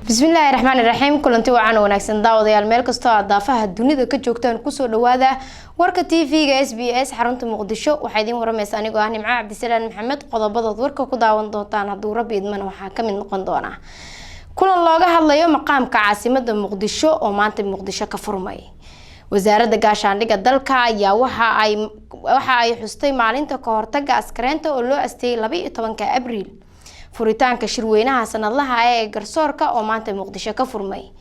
Bismillaahi raxmaani raxiim. Kulanti wacan wanaagsan, daawadayaal, meel kastoo aad daafaha dunida ka joogtaan, kusoo dhawaada warka TV-ga SBS xarunta Muqdisho. Waxaa idiin waramaysa anigoo ah Nimco Cabdisalaan Maxamed. Qodobadood warka ku daawan doontaan, hadduu Rabbi idmana, waxaa kamid noqon doona kulan looga hadlayo maqaamka caasimada Muqdisho oo maanta Muqdisho ka furmay. Wasaaradda Gaashaandhigga dalka ayaa waxa ay xustay maalinta kahortaga askareynta oo loo asteeyay 12-ka Abriil. Furitaanka shirweynaha sanadlaha ah ee garsoorka oo maanta Muqdisho ka furmay.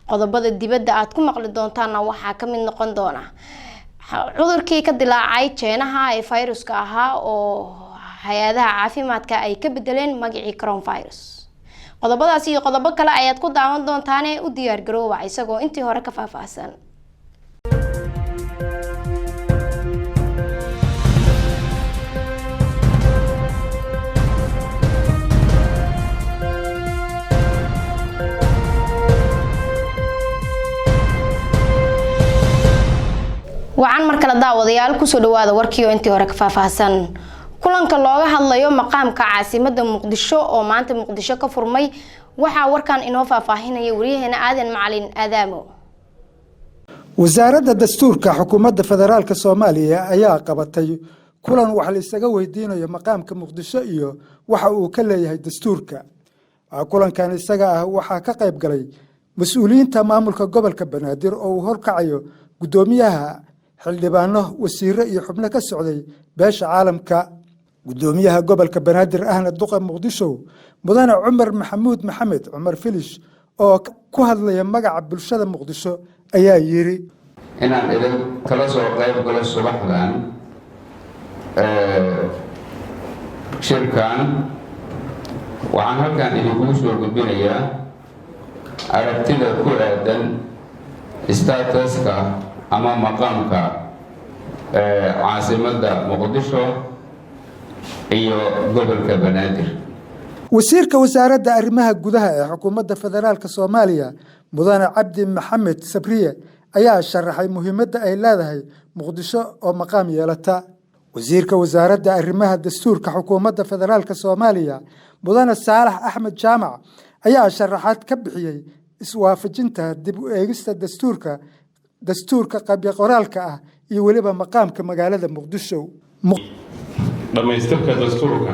Qodobada dibadda aad ku maqli doontaana waxaa kamid noqon doona cudurkii ka dilaacay Jeenaha ee viruska ahaa oo hay-adaha caafimaadka ay ka bedeleen magacii coronavirus. Qodobadaas iyo qodobo kale ayaad ku daawan doontaane, u diyaar garooba isagoo intii hore ka faahfaahsan. Wacan mar kale, daawadayaal, kusoo dhawaada warkii oo intii hore ka faahfaahsan. Kulanka looga hadlayo maqaamka caasimada Muqdisho oo maanta Muqdisho ka furmay, waxaa warkan inoo faahfaahinaya wariyaheena Aadan Macalin Aadaamo. Wasaaradda Dastuurka Xukuumadda Federaalka Soomaaliya ayaa qabatay kulan wax la isaga weydiinayo maqaamka Muqdisho iyo waxa uu ka leeyahay dastuurka. Kulankan isaga ah waxaa ka qayb galay mas-uuliyiinta maamulka gobolka Banaadir oo uu horkacayo guddoomiyaha, xildhibaano, wasiiro iyo xubno ka socday beesha caalamka. Guddoomiyaha gobolka Banaadir ahna duqa Muqdisho, Mudane Cumar Maxamuud Maxamed Cumar Filish, oo ku hadlaya magaca bulshada Muqdisho, ayaa yiri: Inaan idin kala soo qayb galo subaxdan shirkan, waxaan halkan idinkugu soo gudbinayaa aragtida ku aadan statuska ama maqaamka caasimadda Muqdisho iyo gobolka Banaadir. Wasiirka Wasaaradda Arrimaha Gudaha ee Xukuumadda Federaalka Soomaaliya, Mudane Cabdi Maxamed Sabriye, ayaa sharaxay muhiimadda ay leedahay Muqdisho oo maqaam yeelata. Wasiirka Wasaaradda Arrimaha Dastuurka Xukuumadda Federaalka Soomaaliya, Mudane Saalax Axmed Jaamac, ayaa sharaxaad ka bixiyey iswaafajinta dib u eegista dastuurka qabyo qoraalka ah iyo weliba maqaamka magaalada Muqdisho. Dhammaystirka dastuurka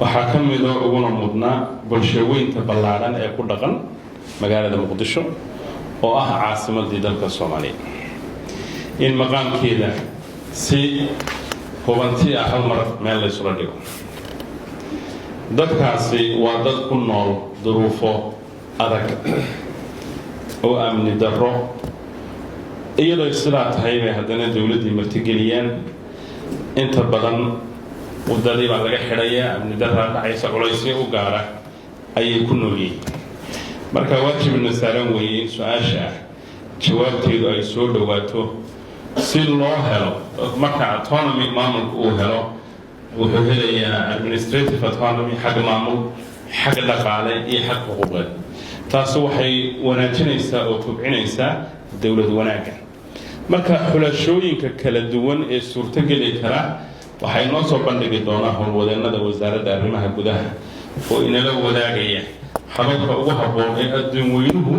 waxaa ka midoo uguna mudnaa bulshaweynta ballaadhan ee ku dhaqan magaalada Muqdisho oo ah caasimadii dalka Soomaaliya, in maqaamkeeda si hubanti ah hal mar meel laysula dhigo. Dadkaasi waa dad ku nool duruufo adag oo amni darro. Iyadoo sidaa tahay bay haddana dowladdii martigeliyaan. Inta badan wadadii baa laga xidhayaa, amni darraa dhacaysa, culaysyo u gaara ayay ku nool yihiin. Marka waajibna saaran weeye in su-aasha ah jawaabteedu ay soo dhowaato si loo helo. Marka autonomy maamulka uu helo, wuxuu helayaa administrative autonomy, xag maamul, xag dhaqaale iyo xag xuquuqeed. Taasi waxay wanaajinaysaa oo kobcinaysaa dowlad wanaagga. Marka xulashooyinka kala duwan ee suurtogeli kara waxay noo soo bandhigi doonaa howlwadeennada Wasaaradda Arrimaha Gudaha oo inala wadaagaya hababka ugu habboon ee adduun weynuhu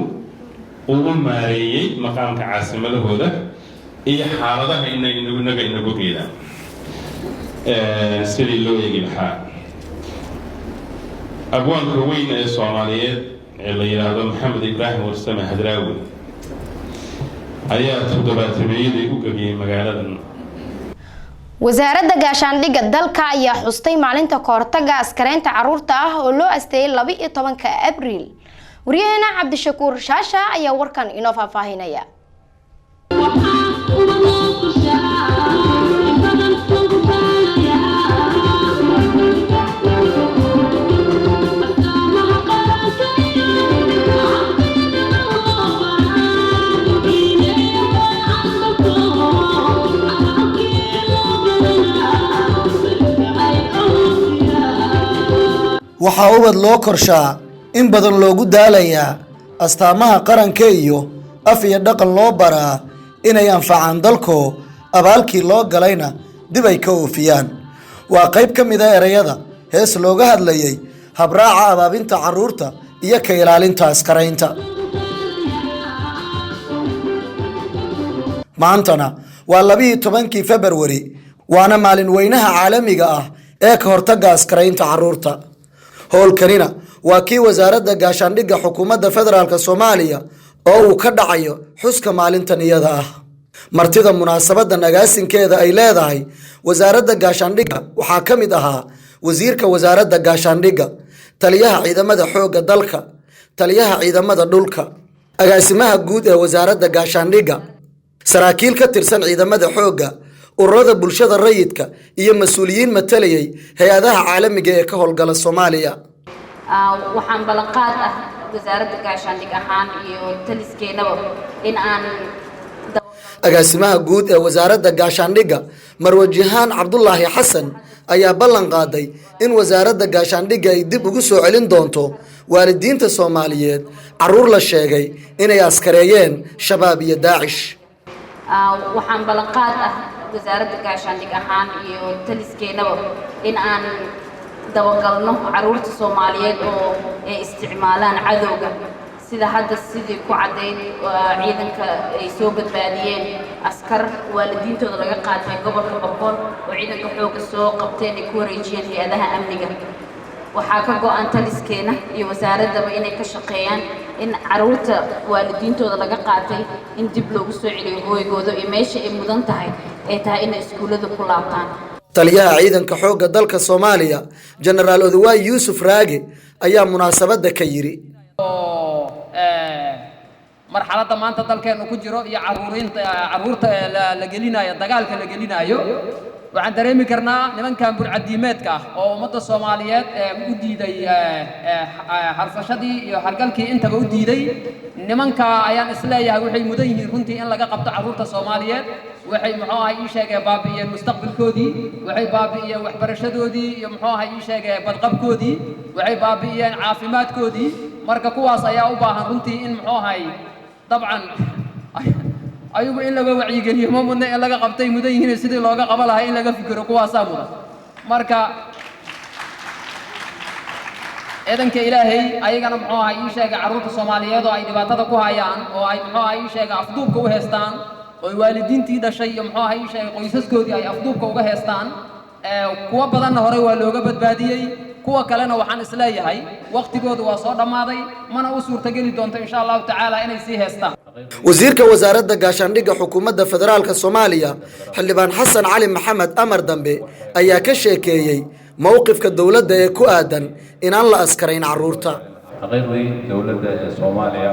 uu u maareeyey maqaamka caasimadahooda iyo xaaladaha inaga inagu geedaan sidii loo eegi lahaa. Abwaanka weyn ee Soomaaliyeed ee la yidhaahdo Maxamed Ibraahim Warsame Hadraawi ayaa toddobaatameeyadii u gebiyey magaaladan. Wasaaradda Gaashaandhigga dalka ayaa xustay maalinta kahortaga askareynta caruurta ah oo loo asteeyay 12-ka Abriil. Waryaheena Cabdishakuur Shaasha ayaa warkan inoo faahfaahinaya. Waxaa ubad loo korshaa, in badan loogu daalayaa, astaamaha qaranka iyo af iyo dhaqan loo baraa, inay anfacaan dalko, abaalkii loo galayna dib ay ka oofiyaan. Waa qayb ka mid a ereyada hees looga hadlayay habraaca abaabinta carruurta. iyo ka ilaalinta askaraynta. Maantana waa 12-kii Februari, waana maalin weynaha caalamiga ah ee ka hortagga askaraynta caruurta. Howlkanina waa kii Wasaaradda Gaashaandhigga Xukuumadda Federaalka Soomaaliya oo uu ka dhacayo xuska maalintan iyada ah. Martida munaasabadan agaasinkeeda ay leedahay Wasaaradda Gaashaandhigga waxaa ka mid ahaa Wasiirka Wasaaradda Gaashaandhigga, Taliyaha Ciidamada Xoogga Dalka, Taliyaha Ciidamada Dhulka, Agaasimaha Guud ee Wasaaradda Gaashaandhigga, saraakiil ka tirsan ciidamada xoogga, ururada bulshada rayidka iyo mas-uuliyiin matalayay hay-adaha caalamiga ee ka howlgala Soomaaliya. Waxaan ballanqaad ah Wasaaradda Gaashaandhig ahaan iyo taliskeenaba in aan Agaasimaha Guud ee Wasaaradda Gaashaandhigga, Marwe Jihaan Cabdulaahi Xasan, ayaa ballan qaaday in Wasaaradda Gaashaandhigga ay dib ugu soo celin doonto waalidiinta Soomaaliyeed caruur la sheegay inay askareeyeen Shabaab iyo Daacish. Waxaan ballanqaad ah Wasaaradda Gaashaandhig ahaan iyo taliskeenaba in aan dabagalno caruurta Soomaaliyeed oo ay isticmaalaan cadowga, sida hadda sidii ku caddayd ciidanka ay soo badbaadiyeen askar waalidiintooda laga qaatay gobolka Boqol oo ciidanka xoogga soo qabteen ay ku wareejiyeen hay-adaha amniga. Waxaa ka go-an taliskeena iyo wasaaraddaba inay ka shaqeeyaan in caruurta waalidiintooda laga qaatay in dib loogu soo celiyo hooygooda iyo meesha ay mudan tahay ay tahay inay iskuullada ku laabtaan. Taliyaha Ciidanka Xoogga Dalka Soomaaliya, Jenaraal Odawaay Yuusuf Raage, ayaa munaasabadda ka yidhi: Marxaladda maanta dalkeennu ku jiro iyo caruurinta caruurta la gelinayo, dagaalka la gelinayo, waxaan dareemi karnaa nimankan burcadiimeedka ah oo ummadda Soomaaliyeed u diiday harsashadii iyo hargalkii intaba u diiday. Nimanka ayaan isleeyahay waxay mudan yihiin runtii in laga qabto caruurta Soomaaliyeed. Waxay, muxuu ahay, ii sheegee baabi'iyeen mustaqbalkoodii, waxay baabi'iyeen waxbarashadoodii iyo, muxuu ahay, ii sheegee badqabkoodii, waxay baabi'iyeen caafimaadkoodii. Marka kuwaas ayaa u baahan runtii in, muxuu ahay, dabcan ayagu in laga wacyigeliyo ma mudna, in laga qabtay mudan yihiin. Sidii looga qaba lahay in laga fikiro kuwaasaa mudan. Marka ciidanka Ilaahay ayagana, muxuu ahay, ii sheegay carruurta Soomaaliyeed oo ay dhibaatada ku hayaan oo ay, muxuu ahay, ii sheegay afduubka u heestaan oo waalidiintii dhashay iyo, muxuu ahay, ii sheegay qoysaskoodii ay afduubka uga heestaan, kuwo badanna horey waa looga badbaadiyey, kuwa kalena waxaan isleeyahay waqtigoodu waa soo dhammaaday, mana u suurtageli doonto, insha Allahu tacaala, inay sii heestaan. Wasiirka Wasaaradda Gaashaandhigga Xukuumadda Federaalka Soomaaliya, Xildhibaan Xasan Cali Maxamed Amar Dambe, ayaa ka sheekeeyey mowqifka dowladda ee ku aadan inaan la askarayn caruurta. Xaqiiqdii, dowladda ee Soomaaliya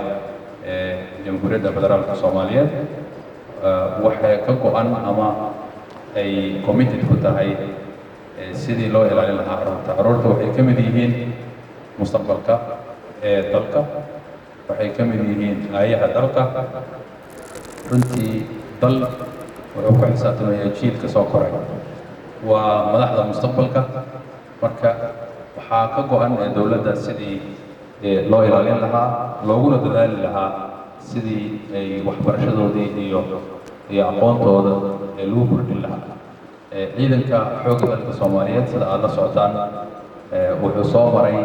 ee Jamhuuriyadda Federaalka Soomaaliyeed waxay ka go-an ama ay committed ku tahay sidii loo ilaalin lahaa carruurta. Carruurta waxay ka mid yihiin mustaqbalka ee dalka, waxay ka mid yihiin aayaha dalka. Runtii dal wuxuu ku xisaabtamayaa jiilka soo koray, waa madaxda mustaqbalka. Marka waxaa ka go-an ee dowladda sidii loo ilaalin lahaa, looguna dadaali lahaa sidii ay waxbarashadoodii iyo aqoontooda ee lagu kordhin lahaa. Ciidanka Xoogga Dalka Soomaaliyeed, sida aada la socotaan, wuxuu soo maray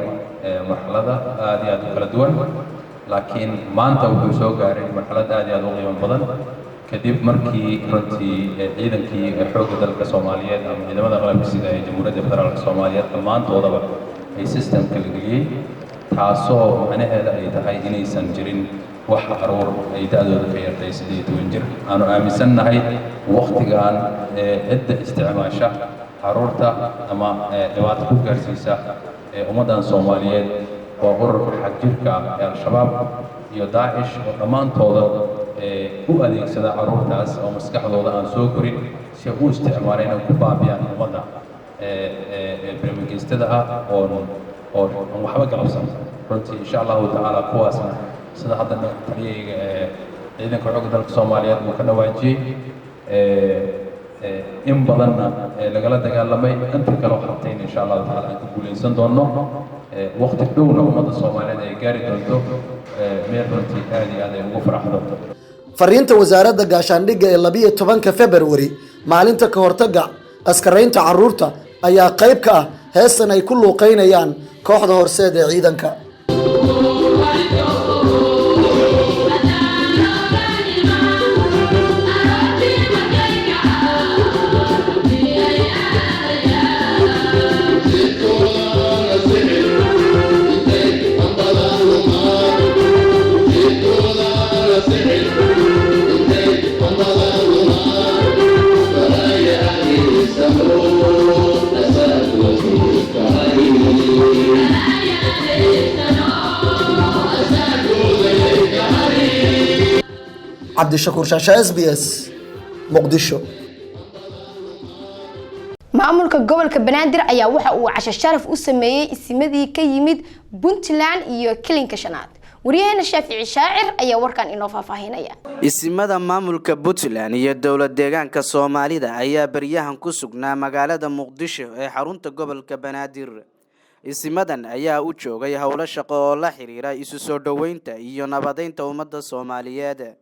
marxalada aada iyo aad u kala duwan, laakiin maanta wuxuu soo gaaray marxalad aad iyo aad u qiimo badan, kadib markii runtii ciidankii Xoogga Dalka Soomaaliyeed ama ciidamada qalabka sida ee Jamhuuriyadda Federaalka Soomaaliyeed dhammaantoodaba ay systemka la geliyey, taasoo macnaheeda ay tahay inaysan jirin wax caruur ay da-dooda ka yartay 18 jir. Aanu aaminsannahay waktigan cidda isticmaasha caruurta ama dhibaato ku gaarsiisa ummaddan Soomaaliyeed waa ururka xagjirka ah ee Al-Shabaab iyo Daacish, oo dhammaantooda u adeegsada caruurtaas oo maskaxdooda aan soo korin si ay u isticmaaleen inay ku baabiyaan ummadda birmageystada ah oo aan waxba galabsan runtii. Insha Allahu tacaala, kuwaasna sida hadda taliyayga ee Ciidanka Xoogga Dalka Soomaaliyeed uu ka dhawaajiyey, in badanna lagala dagaalamay, inta kaloo hartayna insha Allahu tacaala aan ka guulaysan doonno, waqti dhowna ummadda Soomaaliyeed ay gaari doonto meel runtii aad iyo aad ay ugu faraxdo. Fariinta Wasaaradda Gaashaandhigga ee 12-ka Februari, maalinta ka hortagga askaraynta caruurta, ayaa qayb ka ah heestan ay ku luuqeynayaan kooxda Horseed ee ciidanka. Cabdishakuur Shaasha, SBS, Muqdisho. Maamulka gobolka Banaadir ayaa waxa uu casho sharaf u sameeyey isimadii ka yimid Puntland iyo Kilinka Shanaad. Wariyaheena Shaafici Shaacir ayaa warkan inoo faahfaahinaya. Isimada maamulka Puntland iyo dowlad deegaanka Soomaalida ayaa baryahan ku sugnaa magaalada Muqdisho ee xarunta gobolka Banaadir. Isimadan ayaa u joogay howlo shaqo oo la xiriira isu soo dhoweynta iyo nabadeynta ummadda Soomaaliyeed.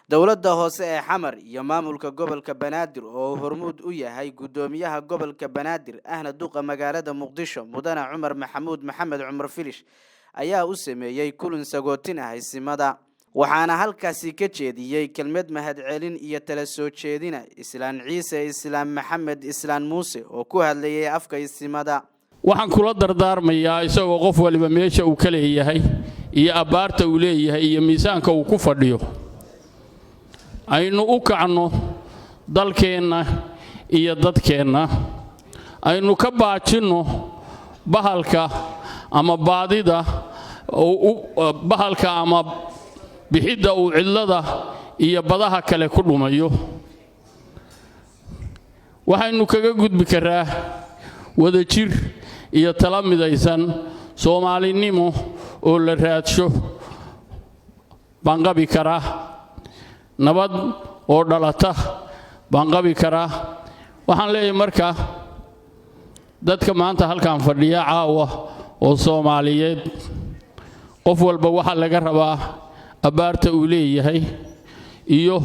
Dowladda hoose ee Xamar iyo maamulka gobolka Banaadir oo hormuud u yahay guddoomiyaha gobolka Banaadir ahna duqa magaalada Muqdisho, Mudane Cumar Maxamuud Maxamed Cumar Filish, ayaa u sameeyey kulan sagootin ah isimada, waxaana halkaasi ka jeediyey kelmad mahadcelin iyo tala soo jeedina Islaan Ciise Islaam Maxamed Islaan Muuse oo ku hadlayay afka isimada. Waxaan kula dardaarmayaa, isagoo qof waliba meesha uu ka leeyahay iyo abbaarta uu leeyahay iyo miisaanka uu ku fadhiyo, aynu u kacno dalkeenna iyo dadkeenna, aynu ka baajinno bahalka ama baadida, bahalka ama bixidda uu cidlada iyo badaha kale ku dhumayo. Waxaynu kaga gudbi karaa wadajir iyo tala midaysan, Soomaalinimo oo la raadsho baan qabi karaa, nabad oo dhalata baan qabi karaa. Waxaan leeyahay marka, dadka maanta halkan fadhiya caawa oo Soomaaliyeed, qof walba waxaa laga rabaa abbaarta uu leeyahay iyo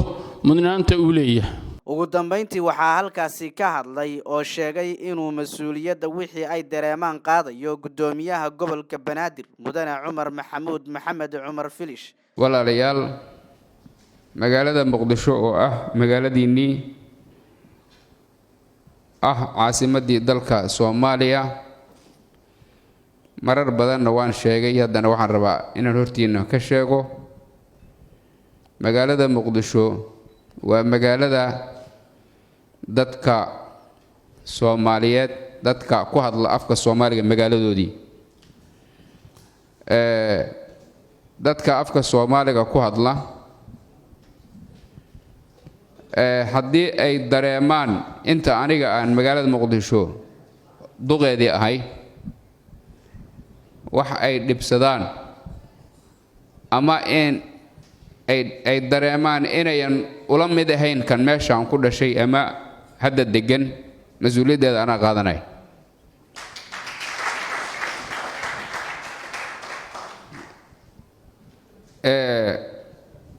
mudnaanta uu leeyahay. Ugu dambeyntii waxaa halkaasi ka hadlay oo sheegay inuu mas-uuliyadda wixii ay dareemaan qaadayo guddoomiyaha gobolka Banaadir, Mudane Cumar Maxamuud Maxamed Cumar Filish. Walaalayaal, magaalada Muqdisho oo ah magaaladiinnii, ah caasimaddii dalka Soomaaliya, marar badanna waan sheegay, haddana waxaan rabaa inaan hortiina ka sheego: magaalada Muqdisho waa magaalada dadka Soomaaliyeed, dadka ku hadla afka Soomaaliga magaaladoodii. Dadka afka Soomaaliga ku hadla haddii ay dareemaan inta aniga aan magaalada Muqdisho duqeedii ahay wax ay dhibsadaan ama in ay dareemaan inayan ula mid ahayn kan meeshaan ku dhashay ama hadda degan, mas-uuliyaddeeda anaa qaadanaya.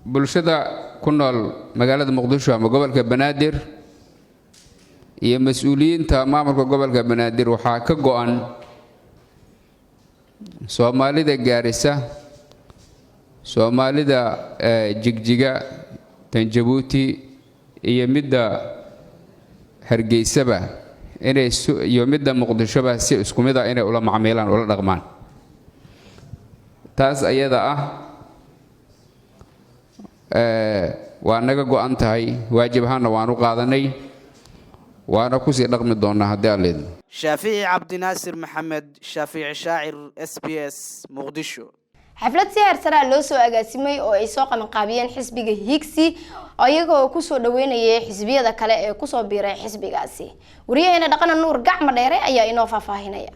Bulshada ku nool magaalada Muqdisho ama gobolka Banaadir iyo mas-uuliyiinta maamulka gobolka Banaadir waxaa ka go-an Soomaalida Gaarisa, Soomaalida Jigjiga, tan Jabuuti iyo midda Hargeysaba inay iyo midda Muqdishoba si isku mid ah inay ula macmiilaan, ula dhaqmaan. Taas ayada ah waa naga go-an tahay, waajib ahaanna waanu qaadanay, waana kusii dhaqmi doonaa haddii Alla idmo. Shaafici Cabdinaasir Maxamed, Shaafici Shaacir, SBS, Muqdisho. Xaflad si heersaraa loo soo agaasimay oo ay soo qabanqaabiyeen xisbiga Higsi, iyagoo kusoo dhaweynayay xisbiyada kale ee kusoo biiray xisbigaasi. Wariyaheena Dhaqana Nuur Gacma Dheere ayaa inoo faahfaahinaya.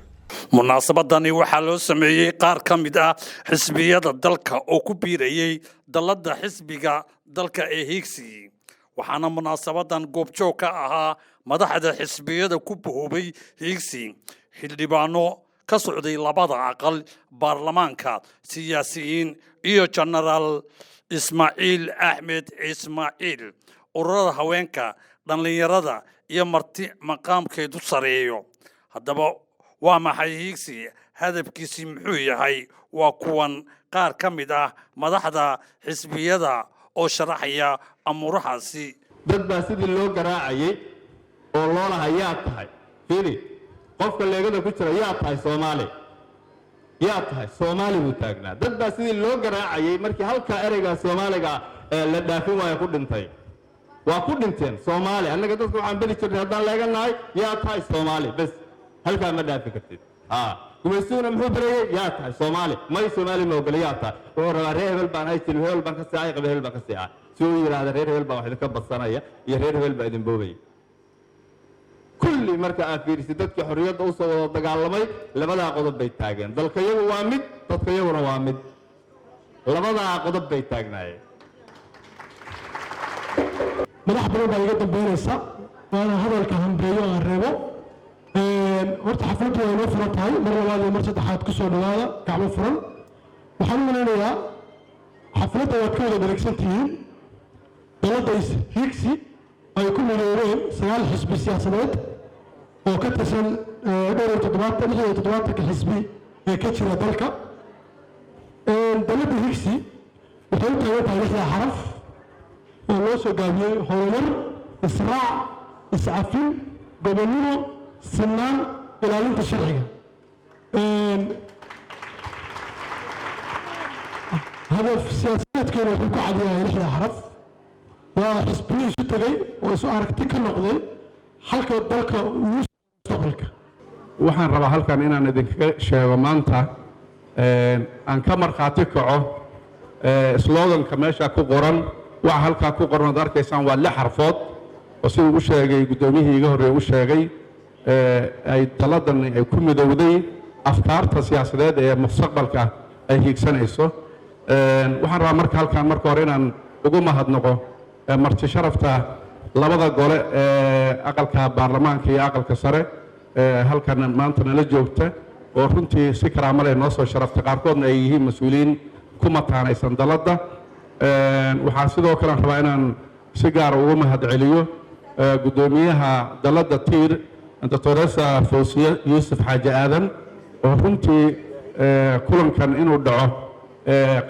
Munaasabadani waxaa loo sameeyey qaar ka mid ah xisbiyada dalka oo ku biirayey dalladda xisbiga dalka ee Hiigsi, waxaana munaasabadan goobjoog ka ahaa madaxda xisbiyada ku bahoobay Hiigsi, xildhibaano ka socday labada aqal baarlamaanka, siyaasiyiin iyo Jenaraal Ismaaciil Axmed Ismaaciil, ururada haweenka, dhallinyarada iyo marti maqaamkeedu sareeyo. Haddaba waa maxay Hiigsi? Hadafkiisii muxuu yahay? Waa kuwan qaar ka mid ah madaxda xisbiyada oo sharaxaya amuurahaasi. Dad baa sidii loo garaacayay oo loolaha yaa tahay. Fiiri, qofka leegada ku jira, yaa tahay Soomaali, yaa tahay Soomaali buu taagnaa. Dad baa sidii loo garaacayay markii halkaa ereyga Soomaaliga ee la dhaafin waayo ku dhintay, waa ku dhinteen Soomaali. Annaga dadka waxaan beri jirnay haddaan leeganahay, yaa tahay Soomaali, bes, halkaa ma dhaafi kartid. Gumaystuhuna muxuu barayey? Yaa tahay Soomaali? May, Soomaali ma ogole. Yaa tahay? Wuxuu rabaa reer hebel baan ahay, jilib hebel baan ka seexay, qabiil hebel baan ka seexay, si uu yidhaahda reer hebel baa wax idinka badsanaya iyo reer hebel baa idin boobaya. Kulli marka aad fiirisid dadkii xorriyadda usoo wada dagaalamay, labadaa qodob bay taageen: dalka yagu waa mid, dadka yaguna waa mid. Labadaa qodob bay taagnaayeen. Madax badan baa iga dambeynaysa, waana hadalka hambeeyo aan reebo. Horta xafladdu waa inoo furan tahay. Mar labaad iyo mar saddexaad, ku soo dhawaada gacmo furan. Waxaan u malaynayaa xafladda waad ka wada dheregsan tihiin. Dalladda Higsi ay ku midoobeen sagaal xisbi siyaasadeed oo ka tirsan dhowr iyo toddobaatan, 76-ka xisbi ee ka jira dalka. Dalladda Higsi waxay u taagan tahay lixda xaraf oo loo soo gaabiyey: horumar, israac, iscafin, gobonnimo, sinaan, ilaalinta sharciga. Hadaf siyaasadeedkeena wuxuu ku cadyahay lixda xaraf. Waa xisbiyo isu tegay oo isu aragti ka noqday halka dalka ugu mustaqbalka. Waxaan rabaa halkan inaan idinkaga sheego maanta, aan ka markhaati kaco sloganka meesha ku qoran. Waxa halkaa ku qoran ood arkaysaan waa lix xarfood oo siduu u sheegay guddoomiyihii iga horreeye u sheegay, ay taladan ay ku midowday afkaarta siyaasadeed ee mustaqbalka ay hiigsanayso. Waxaan rabaa marka halkan marka hore inaan ugu mahadnaqo marti sharafta labada gole ee aqalka baarlamaanka iyo aqalka sare ee halkan maanta nala joogta, oo runtii si karaamo leh noo soo sharaftay, qaarkoodna ay yihiin mas-uuliyiin ku mataanaysan dalladda. Waxaan sidoo kale rabaa inaan si gaara ugu mahadceliyo guddoomiyaha dalladda Tiir, Doctoresa Fawsiye Yuusuf Xaaji Aadan, oo runtii kulankan inuu dhaco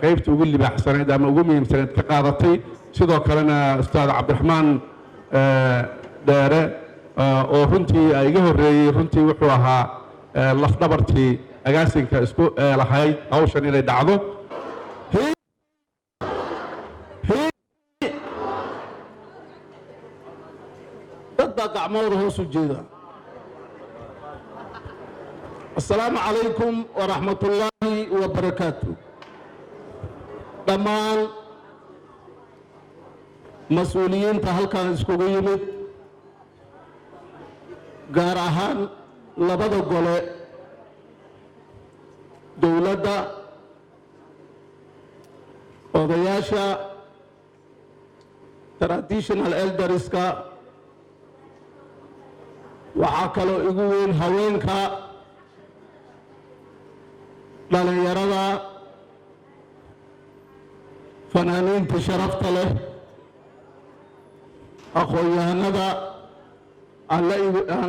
qaybta ugu libaaxsanayd ama ugu muhiimsanayd ka qaadatay. Sidoo kalena Ustaad Cabdiraxmaan Dheere, oo runtii iga horreeyey, runtii wuxuu ahaa lafdhabartii agaasinka isku lahayd hawshan inay dhacdo. Dad baa gacmahooda hoos u jeeda. Assalaamu calaykum waraxmatullaahi wabarakaatu. Dhammaan mas-uuliyiinta halkan iskugu yimid, gaar ahaan labada gole dowladda, odayaasha traditional elderska, waxaa kaloo igu weyn haweenka, dhalinyarada, fanaaniinta sharafta leh, aqoon-yahanada aan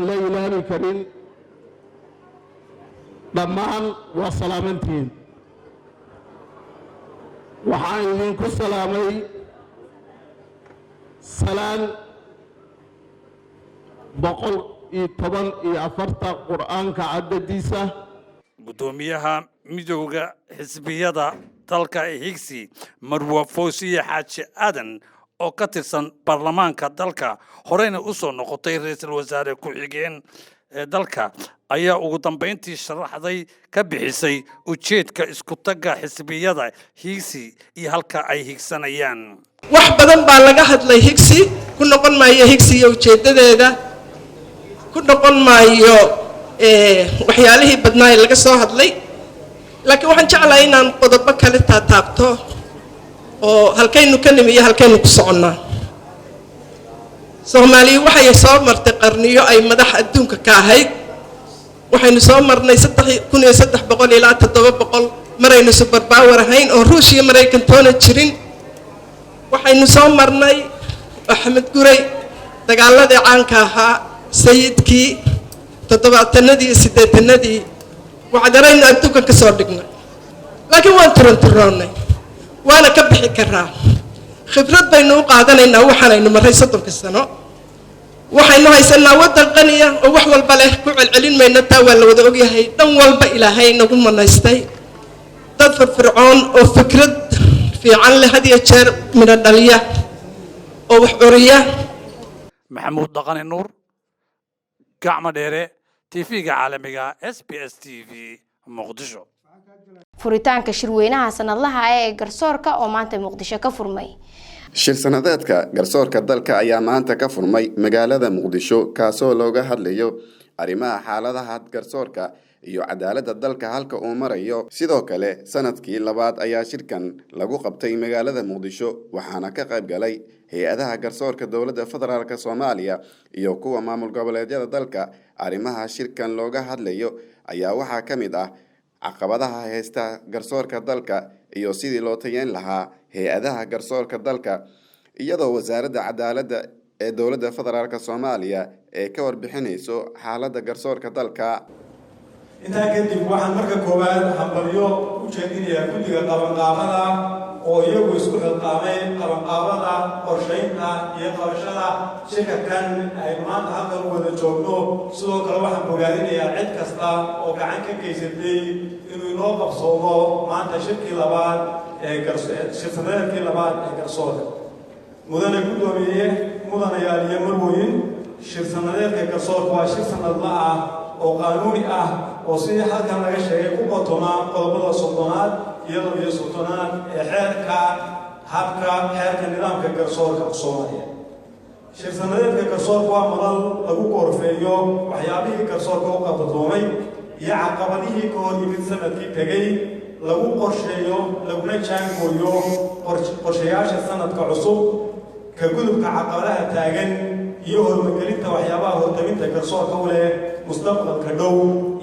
la ilaabi karin, dhammaan waa salaamantihiin. Waxaan idinku salaamay salaan 114 Qur'aanka caddadiisa. Guddoomiyaha Midowda Xisbiyada dalka ee Higsi, Marwa Foosiye Xaaji Aadan, oo ka tirsan baarlamaanka dalka, horeyna u soo noqotay ra-iisul wasaare ku-xigeen ee dalka, ayaa ugu dambayntii sharaxday ka bixisay ujeedka isku-tagga xisbiyada Higsi iyo halka ay higsanayaan. Wax badan baa laga hadlay. Higsi ku noqon maayo, Higsi iyo ujeeddadeeda ku noqon maayo, waxyaalihii badnaa ee laga soo hadlay, laakiin waxaan jeclahay inaan qodobo kale taataabto oo halkaynu ka nimi iyo halkaynu ku soconnaa. Soomaaliya waxay soo martay qarniyo ay madax adduunka ka ahayd. Waxaynu soo marnay 3300 ilaa 700 maraynu superpower ahayn oo Ruush iyo Maraykan toona jirin. Waxaynu soo marnay Axmed Guray, dagaaladii caanka ahaa, sayidkii, 70-anadii iyo 80-anadii. Wacdaraynu adduunkan ka soo dhignay, laakiin waan turanturoonnay, waana ka bixi karaa. Khibrad baynu u qaadanaynaa waxaanaynu marray 30-ka sano. Waxaynu haysanaa waddan qaniya oo wax walba leh. Ku celcelin mayno taa, waa la wada ogyahay. Dhan walba Ilaahay nagu manaystay, dad firfircoon oo fikrad fiican leh, had iyo jeer midho dhaliya oo wax curiya. Maxamuud Dhaqane Nuur Gacmo Dheere, TV-ga caalamiga SBS TV, Muqdisho. Furitaanka shirweynaha sanadlaha ah ee garsoorka oo maanta Muqdisho ka furmay. Shir sanadeedka garsoorka dalka ayaa maanta ka furmay magaalada Muqdisho, kaasoo looga hadlayo arrimaha xaaladaha garsoorka iyo cadaaladda dalka halka uu marayo. Sidoo kale sanadkii labaad ayaa shirkan lagu qabtay magaalada Muqdisho, waxaana ka qayb galay hay-adaha garsoorka dowladda federaalk Soomaaliya iyo kuwa maamul goboleedyada dalka. Arrimaha shirkan looga hadlayo ayaa waxaa ka mid ah caqabadaha haysta garsoorka dalka iyo sidii loo tayeyn lahaa hay-adaha garsoorka dalka, iyadoo wasaaradda cadaaladda ee dowladda federaalk Soomaaliya ee ka warbixinayso xaaladda garsoorka dalka. Intaa kadib, waxaan marka koowaad hambalyo u jeedinayaa guddiga qabanqaabada oo iyagu isku xilqaamay qabanqaabada, qorshaynta iyo qabashada shirka kan aynu maanta halkan u wada joogno. Sidoo kale waxaan bogaadinayaa cid kasta oo gacan ka geysatay inuu inoo qabsoomo maanta shirkii labaad ee shirsadeedkii labaad ee garsoorka. Mudane guddoomiye, mudanayaal iyo marwoyin, shir sanadeedka garsoorka waa shir sanadla ah oo qaanuuni ah oo sidii halkan laga sheegay ku qotoma qodobada 30aad iyo 32aad ee xeerka habka xeerka nidaamka garsoorka Soomaaliya. Shir sanadeedka garsoorka waa madal lagu goorfeeyo waxyaabihii garsoorka u qabdoomay iyo caqabadihii ka hor yimid sanadkii tegey, lagu qorsheeyo laguna jaangooyo qorshayaasha sanadka cusub, ka gudubka caqabadaha taagan iyo horumargelinta waxyaabaha hortaminta garsoorka u leh mustaqbalka dhow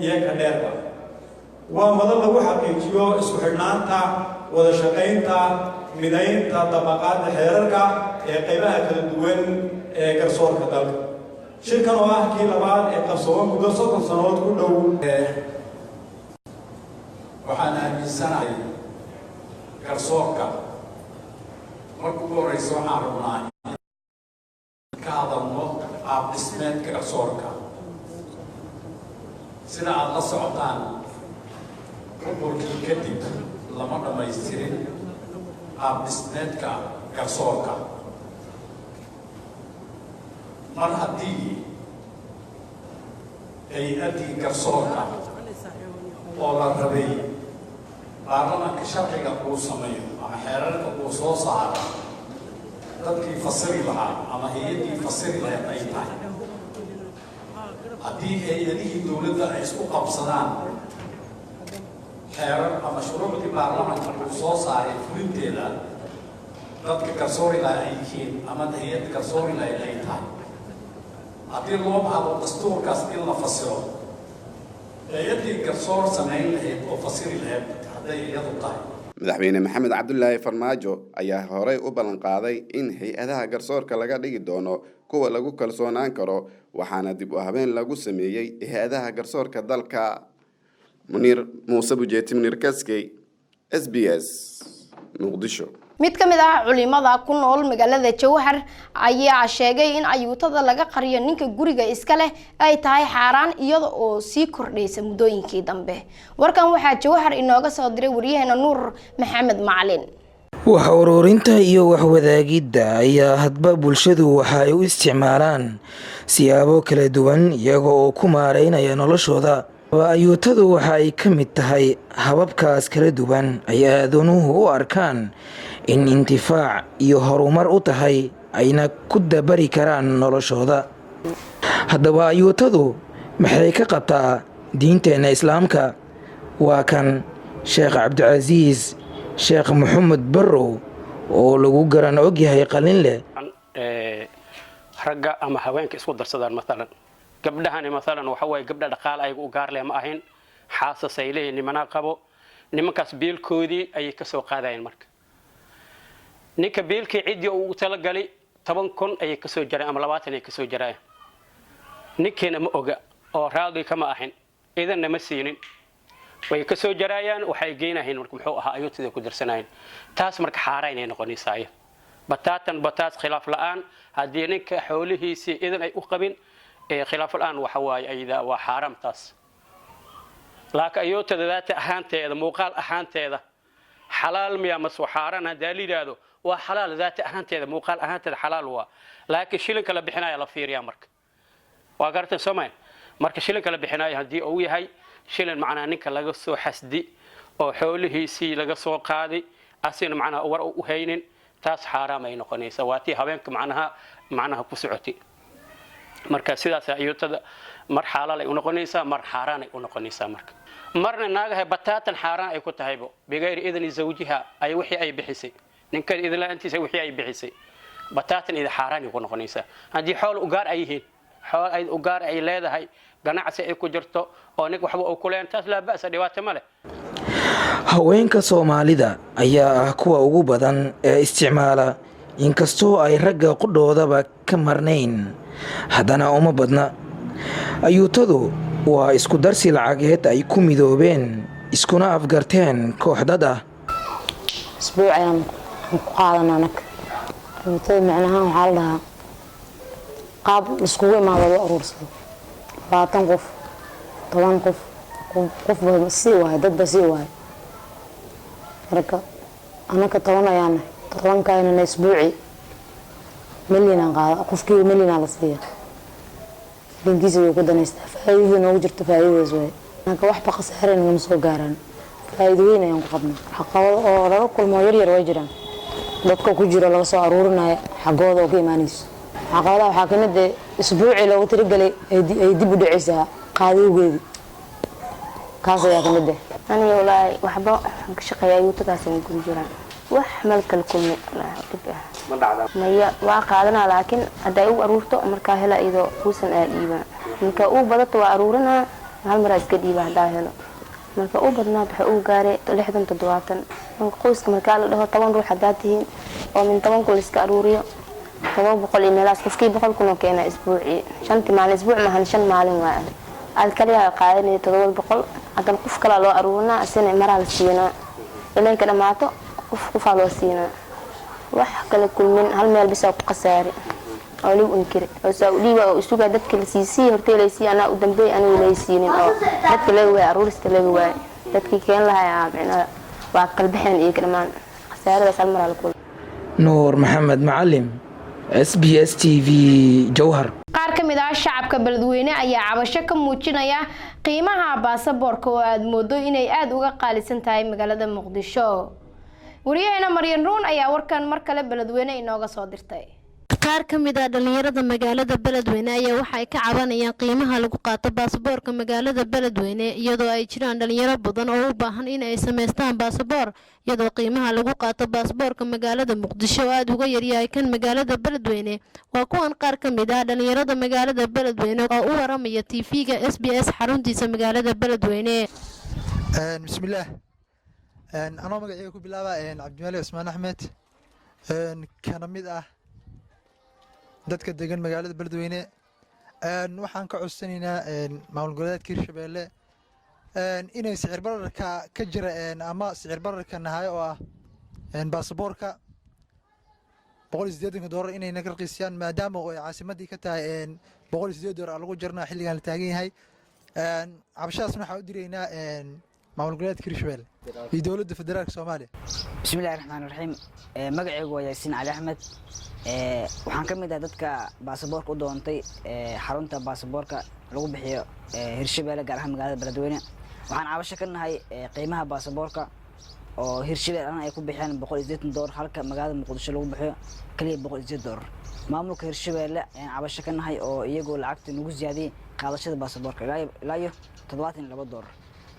iyo ka dheerba. Waa madal lagu xaqiijiyo isku xidhnaanta, wada shaqaynta, midaynta dabaqaadda xeerarka ee qaybaha kala duwan ee garsoorka dalka. Shirkan oo ah kii labaad ee qabsooma muddo 30 sannadood ku dhow. Waxaan aaminsanahay garsoorka marka ugu horeysa waxaan rabnaa in ka hadalno qaab dhismeedka garsoorka. Sida aada la socotaan, burburkii kadib lama dhammaystirin qaab dhismeedka garsoorka. Mar haddii hay-addii garsoorka oo la rabay baarlamanka sharciga uu sameeyo ama xeerarka uu soo saaro dadkii fasiri lahaa ama hay-addii fasiri lahayd ay tahay, haddii hay-adihii dowladda ay isku qabsadaan xeerar ama shuruucdii baarlamanka uu soo saaray fulinteeda, dadka garsoori lahaa ay yihiin ama hay-adda garsoori lahayd ay tahay, haddii loo baahdo dastuurkaas in la fasiro, hay-addii garsoor samayn lahayd oo fasiri lahayd hadday iyadu tahay. Madaxweyne Maxamed Cabdulaahi Farmaajo ayaa horey u ballan qaaday in hay-adaha garsoorka laga dhigi doono kuwa lagu kalsoonaan karo, waxaana dib u habeen lagu sameeyey hay-adaha garsoorka dalka. Muniir Muuse Bujeeti, Muniir Kaskey, SBS, Muqdisho. Mid ka mid ah culimada ku nool magaalada Jowhar ayaa sheegay in ayuutada laga qariyo ninka guriga iska leh ay tahay xaaraan, iyada oo sii kordhaysa muddooyinkii dambe. Warkan waxaa Jowhar inooga soo diray wariyaheena Nuur Maxamed Macalin. Wax ururinta iyo waxwadaagidda ayaa hadba bulshadu waxa ay u isticmaalaan siyaabo kala duwan, iyaga oo ku maareynaya noloshooda. Ayuutadu waxa ay ka mid tahay hababkaas kala duwan ay aadanuhu u arkaan in intifaac iyo horumar u tahay, ayna ku dabari karaan noloshooda. Haddaba ayuutadu maxay ka qabtaa diinteenna Islaamka? Waa kan Sheekh Cabdicasiis Sheekh Maxamed Barrow oo lagu garan ogyahay qalin leh. Ragga ama haweenka isku darsadaan, maalan gabdhahani, maalan waxa waaye gabdha dhaqaale ayaga u gaar leh ma ahayn, xaasas ay leeyihin, nimanaa qabo, nimankaas biilkoodii ayay ka soo qaadayeen. Marka ninka biilkii ciddii ugu talagalay 10,000 ayay kasoo jareen ama 20 ay kasoo jarayeen, ninkiina ma oga oo raadi kama ahin, idanna ma siinin, way kasoo jaraayaan, waxay geynahayn marka muxuu ahaa ayuutadii ku darsanayeen. Taas marka xaaraynay noqonaysaa iyada bataatan bataas, khilaaf la'aan. Haddii ninka xoolihiisii idan ay u qabin, khilaaf la'aan waxa waaye ayada waa xaaraam taas. Laakiin ayuutada daata ahaanteeda, muuqaal ahaanteeda xalaal miya mase xaaraan? Haddaa la yidhaahdo, waa xalaal daata ahaanteeda, muuqaal ahaanteeda xalaal waa, laakiin shilinka la bixinaya la fiiriyaa. Marka waa garatan soomaya, marka shilinka la bixinayo haddii uu yahay Shilin macnaha ninka laga soo xasdi oo xoolihiisii laga soo qaaday, asina macnaha war u haynin, taas xaaraam ay noqonaysaa. Waa tii haweenka macnaha ku socotay. Marka sidaas ayuutada mar xaalaal ay u noqonaysaa, mar xaaraan ay u noqonaysaa. Marka marna naagaha bataatan xaaraan ay ku tahaybo, bigayri idni zawjiha ay wixii ay bixisay, ninkan idin la-aantiisa wixii ay bixisay, bataatan ida xaaraan ay ku noqonaysaa. Haddii xool u gaar ay yihiin, xool ay u gaar ay leedahay, ganacsi ay ku jirto oo nin waxba uu ku leen, taas laa ba'sa, dhibaato ma leh. Haweenka Soomaalida ayaa ah kuwa ugu badan ee isticmaala, inkastoo ay ragga qudhoodaba ka marnayn, haddana uma badna. Ayuutadu waa isku darsi lacageed ay ku midoobeen iskuna afgarteen kooxdad ah. Isbuuc ayaan ku qaadana anaga ayuutada. Macnahaan waxaa la dhahaa qaab laiskugu imaado, loo aruursado 20 qof, 10 qof, qofba sii waayo, dadba sii waayo. Marka anaka 10 ayaan nahay, tobankaynana isbuuci milyanaan qaada. Qofkiiba milyanaa la siiya, dankiisa way ku danaystaa. Faa'iidada noogu jirto faa'iidadaas waaye. Anaka waxba khasaare nagama soo gaaraan, faa'iido weyn ayaan ku qabnaa. Caqabado oo lala kulmo yar yar way jiraan, dadka ku jiro laga soo aruurinayo xaggooda oo ka imaanayso. Caqabadaha waxaa kamid ah isbuucii loogu talagalay ay dib u dhacaysaa qaadowgeedii, kaas ayaa kamid ah. Aniga walaahi waxba waxaan ka shaqeeyaa ayuutadaas aan guri jiraan, wax mal kala kulmi walaahi dhib ah maya. Waa qaadanaa, laakiin hadday u aruurto markaa hela iyadoo uusan aa dhiibaa. Marka uu badato waa aruurinaa, hal maraa iska dhiiba haddaa helo. Marka uu badnaad waxa uu gaaray 60, 70. Marka qoyska markaa la dhaho 10 ruux haddaa tihiin oo min 10,000 la iska aruuriyo, 700 iyo meelahaas, qofkii 100,000 oo keenaa isbuucii, shantii maalin, isbuuc maahan, 5 maalin waa aad kaliyaa qaadanaya 700. Haddana qof kalaa loo aruurinaa, isina maraa la siinaa, ilay ka dhamaato qof qofaa loo siinaa. Wax kala kulmin, hal meel bisaa ku khasaari oo ligu inkiri oo saa u dhiiba oo isugaa dadka la siisii hortay laysiiy, anaa u dambeey anigu laysiinin oo dadka laga waayay, aruurista laga waayay, dadkii keen lahaa micnaha waa kalbaxeen iyaga dhammaan. Khasaaradaas hal maraa la kulmay. Nuur Maxamed Macalim, SBS TV, Jowhar. Qaar ka mid ah shacabka Beledweyne ayaa cabasho ka muujinaya qiimaha baasaboorka oo aada moodo inay aada uga qaalisan tahay magaalada Muqdisho. Wariyaheena Maryan Ruun ayaa warkan mar kale Beledweyne inooga soo dirtay. Qaar ka mid ah dhalinyarada magaalada Beledweyne ayaa waxa ay ka cabanayaan qiimaha lagu qaato baasaboorka magaalada Beledweyne, iyadoo ay jiraan dhalinyaro badan oo u baahan in ay samaystaan baasaboor, iyadoo qiimaha lagu qaato baasaboorka magaalada Muqdisho oo aada uga yaryahay kan magaalada Beledweyne. Waa kuwan qaar ka mid ah dhalinyarada magaalada Beledweyne oo u waramaya TV-ga SBS xaruntiisa magaalada Beledweyne. Bismillaah, anoo magaceyga ku bilaaba Cabdimaali Cusmaan Axmed, kana mid ah dadka degan magaalada Beledweyne, waxaan ka codsanaynaa maamul goboleedka Hirshabeelle inay sicir bararka ka jira ama sicir bararka nahay oo ah baasaboorka $180 inay naga raqiisiyaan, maadaama oo ay caasimadii ka tahay $108 lagu jarnaa xilligan la taagan yahay. Cabashadaasna waxaan u diraynaa maamul goboleedka Hirshabelle iyo dowladda federaalka Soomaaliya. Bismillahi raxmaan raxiim. Magacaygu waa Yaasiin Cali Axmed. Waxaan ka mid ah dadka baasaboorka u doontay xarunta baasaboorka lagu bixiyo Hirshabeelle, gaar ahaan magaalada Beledweyne. Waxaan cabasho ka nahay qiimaha baasaboorka oo Hirshabelle dhan ay ku bixiyaan $180, halka magaalada Muqdisho lagu bixiyo kaliya $108. Maamulka Hirshabeelle ayaan cabasho ka nahay oo iyagoo lacagta nagu siyaadiyey qaadashada baasaboorka ilaa iyo $72.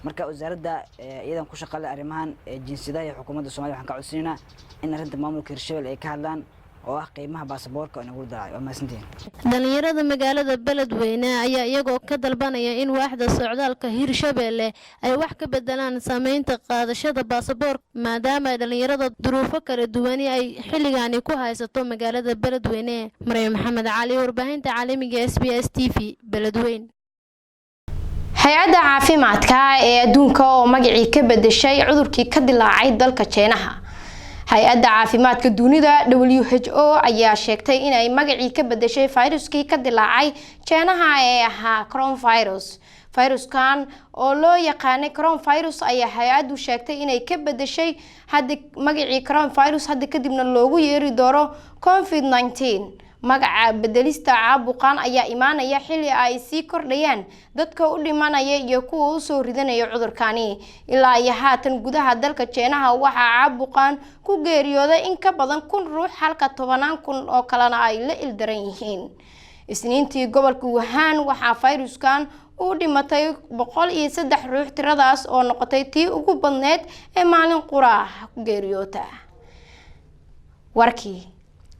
Marka wasaaradda iyadan ku shaqale arrimahan jinsiyadaha iyo xukuumadda Somalia waxaan ka codsanaynaa in arrinta maamulka Hirshabelle ay ka hadlaan oo ah qiimaha baasaboorka oo nagu dalaacay. Waa mahadsantihiin. Dhalinyarada magaalada Beledweyne ayaa iyagoo ka dalbanaya in waaxda socdaalka Hirshabeelle ay wax ka bedelaan saameynta qaadashada baasaboorka, maadaama ay dhalinyarada duruufo kala duwani ay xilligaani ku haysato magaalada Beledweyne. Maryam Maxamed Cali, warbaahinta caalamiga SBS TV, Beledweyne. Hay-adda caafimaadka ee adduunka oo magacii ka bedeshay cudurkii ka dilaacay dalka Jeenaha. Hay-adda caafimaadka dunida WHO ayaa sheegtay inay magacii ka bedeshay fayruskii ka dilaacay Jeenaha ee ahaa coronavirus. Fayruskan oo loo yaqaanay coronavirus ayaa hay-addu sheegtay inay ka bedeshay hadda magacii coronavirus, hadda kadibna loogu yeeri doono COVID-19. Magaca bedelista caabuqan ayaa imaanaya xilli ay sii kordhayaan dadka u dhimanaya iyo kuwa usoo ridanaya cudurkani. Ilaa iyo haatan gudaha dalka Jeenaha waxaa caabuqan ku geeriyooday in ka badan 1000 ruux, halka tobanaan kun oo kalena ay la ildaran yihiin. Isniintii gobolka Wuhan waxaa fayruskan u dhimatay 103 ruux, tiradaas oo noqotay tii ugu badneyd ee maalin qura ku geeriyoota. Warkii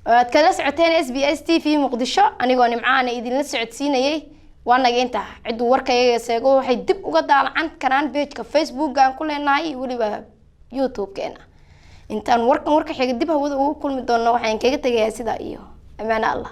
oo aad kala socoteen SBS TV Muqdisho, anigoo Nimcaana idinla socodsiinayay, waa naga intaa. Cidduu warkayaga seego waxay dib uga daalacan karaan page-ka Facebook aan ku leenahay iyo weliba YouTube-keena. Intaan warkan warka xiga dib hawada ugu kulmi doonno, waxaan kaga tegayaa sidaa iyo ammaano Allah.